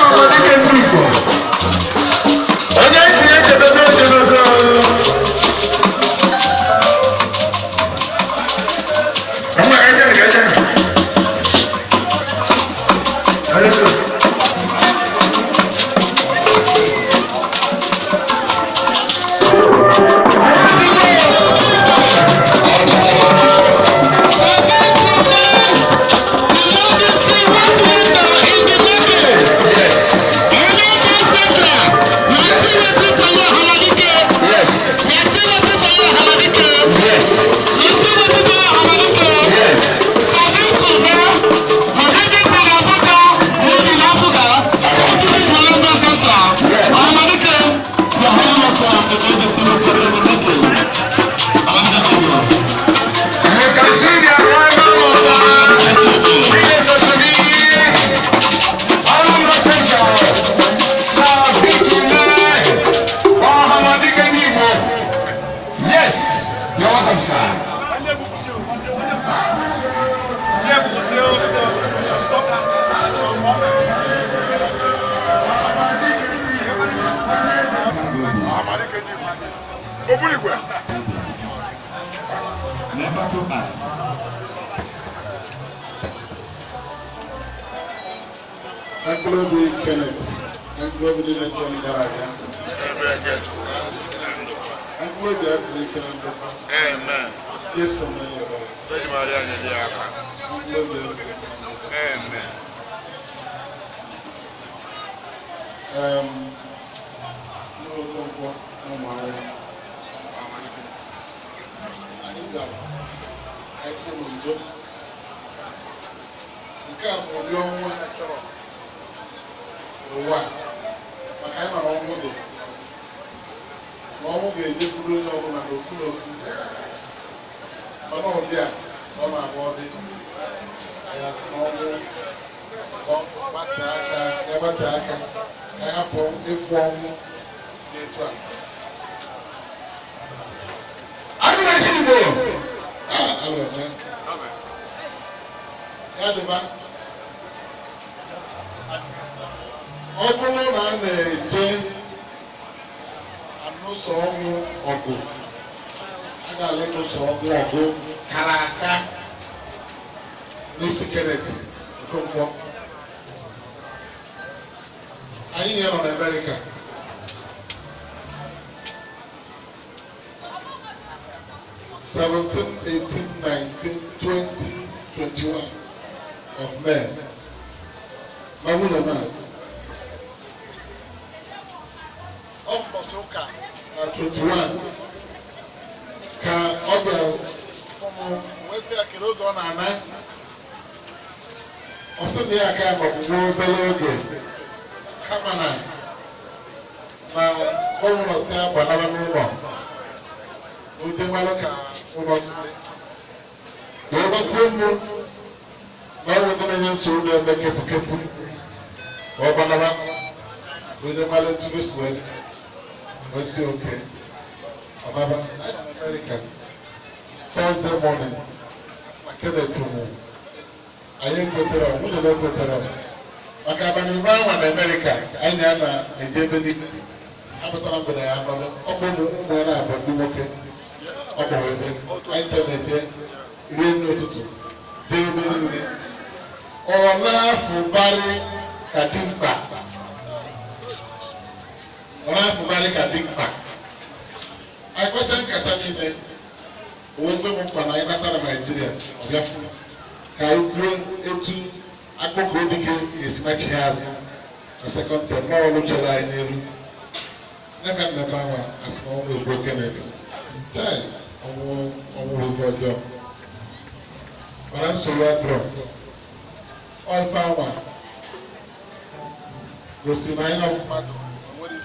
Ọhamadike ndị Igbo. Onye isi echebego echebego. Ngwa ka ejenu ka ejenu. Let's go. You can see the arrival of Senator Tobi, Anambra Central, Sir Victor Umeh, Ọhamadike ndị Igbo. Yes, you're welcome, sir. Ogbunigwe. Never to ask. Mkpụrụ Kenneth, mkpụrụ obi niile nke gara aga, mkpụrụ obi azụrụ ike na ndokwa. Amen. Jesu menyere. Eji Maria nyere ya aka. Mkpụrụ obi azụrụ ike na ndokwa. Amen. Ndị Okonkwo na ụmụahịa, anyị gara, anyị sị n'udo. Nke a bụ ụdị ọnwụ ha chọrọ n'ụwa a, maka anyị mara ọnwụ dị na ọnwụ ga-ejekwuru onye ọbụla n'ofu n'ofu, mana ụdị a ọ na-abụ ọ dị anyị asị na ọnwụ ọ gbatee aka ya gbatee aka ka anyị hapụ ịfụ ọnwụ dị etu a. Agụmachi Igbo. A alụ eme ya dịba. Ọ bụrụ na a na-eje anụso ọnwụ ọgụ, a ga-ala ịnụso ọnwụ ọgụ kara aka n'isi Kenneth Okonkwo. Anyị na ya nọ n'Amerịka 17, 18, 19, 20, 21 of May. Ma nwunye m a, ọ mbọsị ụka na 21 ka ọ bịara fụ m, wee sị ya kedu oge ọ na-ana. Ọ sị na ya aka ya nọbụ nwa obere oge, kama na governor si ya gbanaba n'ụlọ ụdị mmanụ ka ụlọ si dị, wee gbakwuo m na ọ bụ ndị na-enye nsogbu na-eme kepụkepụ ka ọ gbanaba ụdị mmanụ etu o si wee dị. Wee sị oke ọnaba. Anyị nọ n'Amerịka Thursday morning, asị na Kenneth nwụ. Anyị kwetere, nwunye m ekwetere, maka abalị ime anwa na Amerịka anyị na na-eje ebe niile. Apụtara mgbe ya nọrọ, ọ bụ ụmụ ụmụ ya na-abụ ndị nwoke, ọ bụ ebe anyị te na-eje rie nri ụtụtụ dee ebe niile. Ọ na-afụbarị ka dimkpa, ọ na-afụbarị ka dimkpa. Anyị kpata nkata niile, o wee kwe m nkwa na anyị nata na Naịjirịa, ọ bịa fụ ka anyị kwuo etu akụkọ dike ga-esi machi ya azụ na second term na ọrụ chere anyị n'elu. Ya ka nnebe anwa asị na ọnwụ egbuo Kenneth. Chai, ọnwụ, ọnwụ oge ọjọọ, mana nsogbu adịrọ. Ọ ife anwa gosi na anyị na mmadụ nwere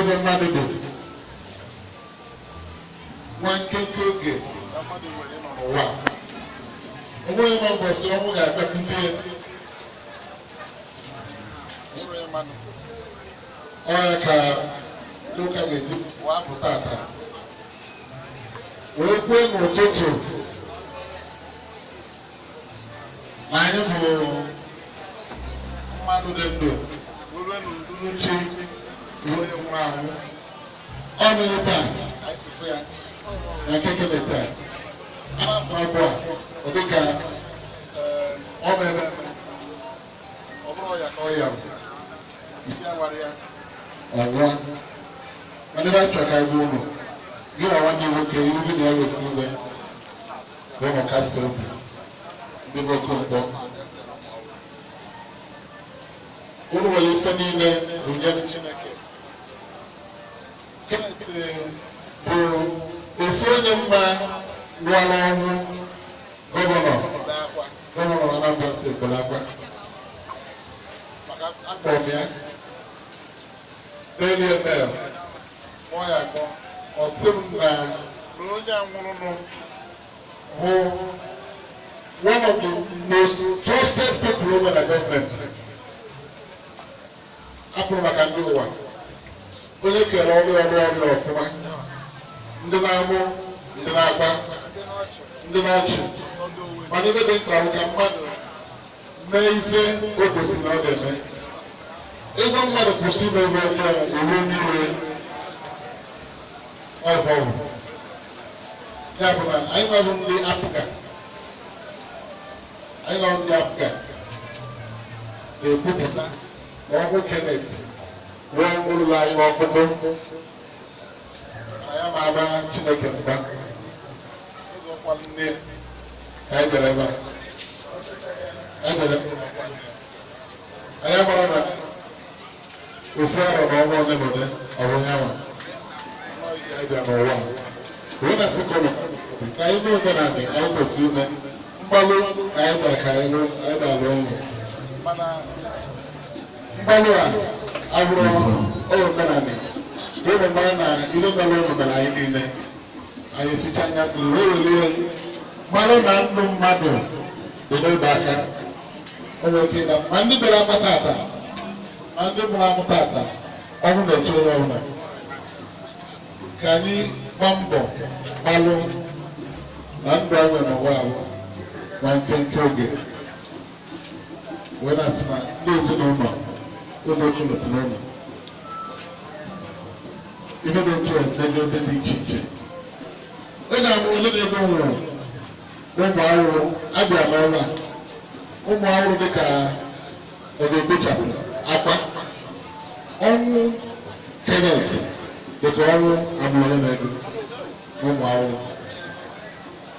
ife mmadụ dị nwa nkenke oge ka mmadụ nwere ịnọ n'ụwa. Onweghị ma mbọsị ọnwụ ga-abịakwute ya. Ọ ya ka ndị ụka ga-eji wee apụ tata wee kwue n'ụtụtụ na anyị bụ Mmadụ dị ndụ were n'uduruchi onye nwụrụ anwụ. Ọ nọ ebe a anyị si fụ ya na nke Kenneth a. A na-abụ a ọ dịka ọ mere eme, ọ bụrụ ya ka ọ ya isi awara ya ọnwụa. Mana ebe a chọrọ ka anyị bụ ụlọ gị na nwanne nwoke iru gị na ya wekwu ume ka ụnụ kasị obi ndị bụ Okonkwo. Unu nwere ife niile bunye Chineke. Kenneth bụ ofu onye mma nwụọla ọnwụ gọvanọ Anambra Steeti bere akwa maka akpọrọ m ya n'elu email kpọọ ya akpọ, ọ sị m na onye a nwụrụnụ bụ one of the most trusted people over na gọọmenti. Apụrụ maka ndị ụwa onye kere ọrụ ọrụ ọrụ ọfụma, ndị na-amụ, ndị na-akwa, ndị na-achị. Mana ebe dị mkpa bụ ka mmadụ mee ife o kwesịrị na ọ ga-eme. Ego mmadụ kwụsị ime ebe ọjọọ eruo n'iwe ọfọ bụ ya bụ na anyị nwebụ ndị apụga, anyị nọ ndị apụga na-ekwupụta na ọgwụ Kenneth wee ụlọ anyị n'ọkpụkpụ na ya ma agba Chineke mgba. Oge ọkwa nne ka anyị bịara ebe a, anyị bịara ebe a. Anyị mara na ofu arọ na ọnwa ole na ole ọ bụ ya nwa anyị bịara n'ụwa wee na-asị ka ụlọ ka anyị mee omenala anyị kwesịrị ime mgbalụ ka anyị bịara ka anyị lụ anyị bịara lụọ ụlọ. Mana mgbalụ a abụrụ omenala ka ụlọ mara na ihe mere ụlọ mere anyị niile anyị eficha anya mmiri wee welie mara na ndụ mmadụ dị n'obe aka. O nwere ike ịda ma ndị bịara akwa tata ma ndị mụrụ amụ tata, ọnwụ na-eche onye ọbụla. Ka anyị gbaa mbọ gbalụ na ndụ anyị nwere n'ụwa ahụ na nkenke oge wee na-asị na ndị ezinụlọ oge okolopụ n'ụlọ ihe dị otu a n'ebe ebe dị iche iche. Ị ga-amụ ole na ego nwụrụ ụmụ ahụhụ abịa n'ọnwa a. Ụmụ ahụhụ dịka ọ ga-ekpochapụ akwa ọnwụ Kenneth dịka ọnwụ amụrụ na ego ụmụ ahụhụ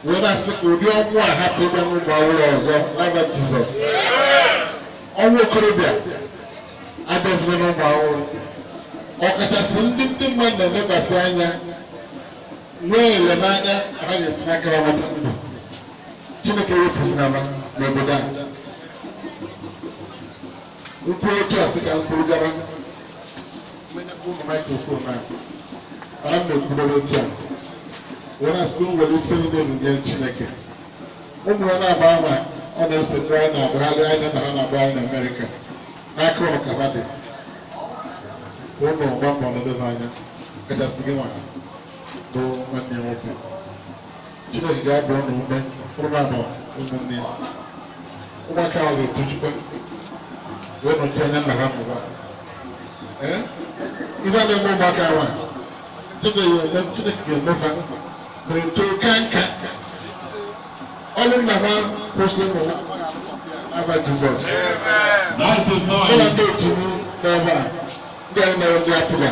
wee na-asị ka ụdị ọnwụ a hapụ ịbịa n'ụmụ ahụhụ ọzọ n'aba Jizọs. Ọnwụ okorobịa abịazila n'ụmụ ahụhụ, ọkachasị ndị mmadụ na-elekwasị anya nwee elemanya ha ga-esi n'aka ya nweta ndụ. Chineke wepụsịrị n'obodo a nkwụ otu a sị ka mkpụrụ gaba menyekwa ụmụ maikrofon a mana m na-ekwudebe otu a wee na-asị ka m were ife niile nye Chineke. Ụmụ ya na-agba ama ọ na-ese ndị anyị na-agbagharị anya na ha na-agbagharị na Amerịka n'aka ụlọ ka ha dị ka ụlọ gba mbọ n'edebe anya kachasị gị nwa bụ nwanne ya nwoke. Chineke ga-abụ ụnụ ume ụrụ na-abụ ụmụnne ya ụmụaka ahụ ga-etochukwa wee nọchi anya nna ha n'ụwa. Ee, ife a na-eme ụmụaka ahụ a Chineke ga-emefa na-eto ka nka ọrụ nna ha kwụsị n'ụwa n'aba Jizọs. That's the Ụlọ noise. ndị otu m n'ebe a ndị a mere ndị apụga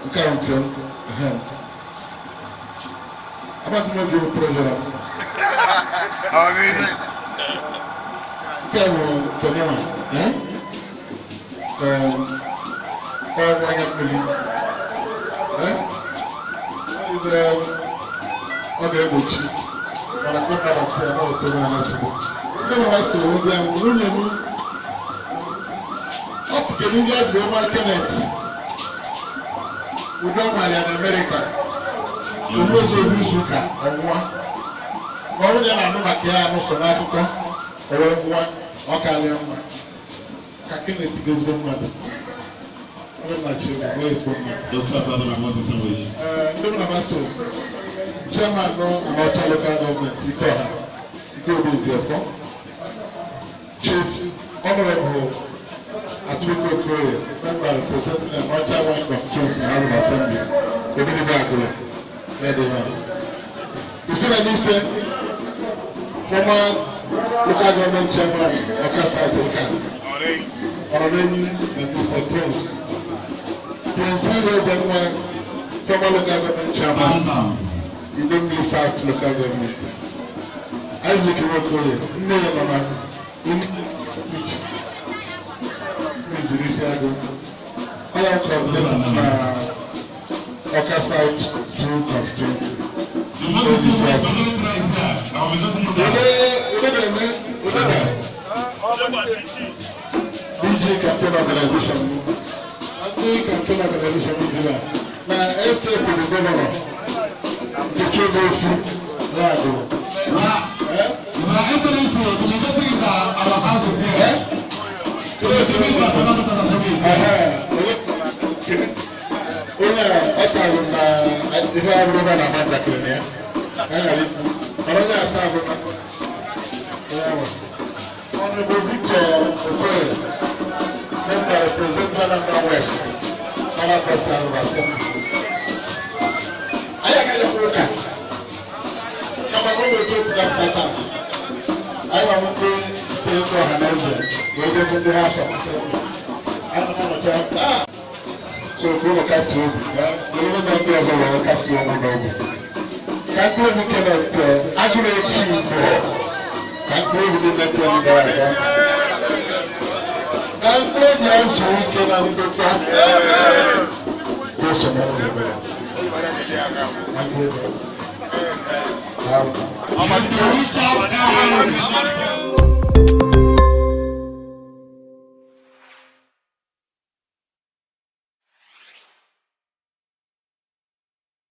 nke a nke m ehe. Abatị m oge bụ trejọra nke a bụ nke mụnwa ee ọrụ anya mmiri ee ibe ọ ga-egbochi mana ndị mmadụ asị ya na otu onye na-asị ndị mmadụ asị onwe ya nwunye m ọ sị kedu ndị ọbụ ọma Kenneth ụdị ọ maara ya na Amerịka ohu ozu ohu izu ụka ọnwụwa ma ọ bụrụ na ya na-anụ maka ya anụ so n'akụkọ o wee nwụọ ọ karịa mma ka Kenneth ga ezigbo mmadụ onye nna chi egwu nwee ezigbo mmadụ. Otu a ka ọ dị na Moses English. Ndị mụ na ha so chairman nọ Anaọcha local government Ikeọha Ikeobi Obiọfọ Chief Honorable Atuiko Okoye, member representing Anocha One Constituency House of Assembly, Obidigbo Agulu, Edema. Isi na Nise, former local government chairman, Ọka South Eka, Ọ̀rọ̀lẹ́yìn na Mr. Prince. Prince Ezenwa, former local government chairman, Idemili South local government. Isaac Nwokoye, nne ya nọ na Indonesia agụ. Onye coordinator na Ọka South 2 constituency. The most distinguished special prize here, our majority leader. Ebe ebe ebe ebe DG campaign organization ndị campaign organization dị na na SA to the governor Nkechi Omeofu na-agụ. Your Eh? Your Excellency, the majority leader, our house is here. Eh? The majority leader of the House of Assembly is here. Onye a ọ salụ na ihe abụrụ na ama ntakịrị na ya ka a ghara ikwu mana onye asa abụ na onye ahụ. Honorable Victor Okoye, member representing Anambra West, Anambra West House of Assembly. Anyị agaghị ekwu ụka kama na ọ bụ etu o si dapụta taa. Anyị na ndị steeti ọha na eze wee debe ndị House of Assembly. Anyị na-anọcha ah! So ka ụlọ kasi obi were na ndị ọzọ were kasi onwe n'obi ka mkpụrụ obi Kenneth agụrụ echi mbụ ka mkpụrụ obi niile kere gara aga ka mkpụrụ obi azụ ike na ndokwa ga-eso na ụlọ ebere na mkpụrụ obi azụ. Daalụ. Yes, can we shout Amen?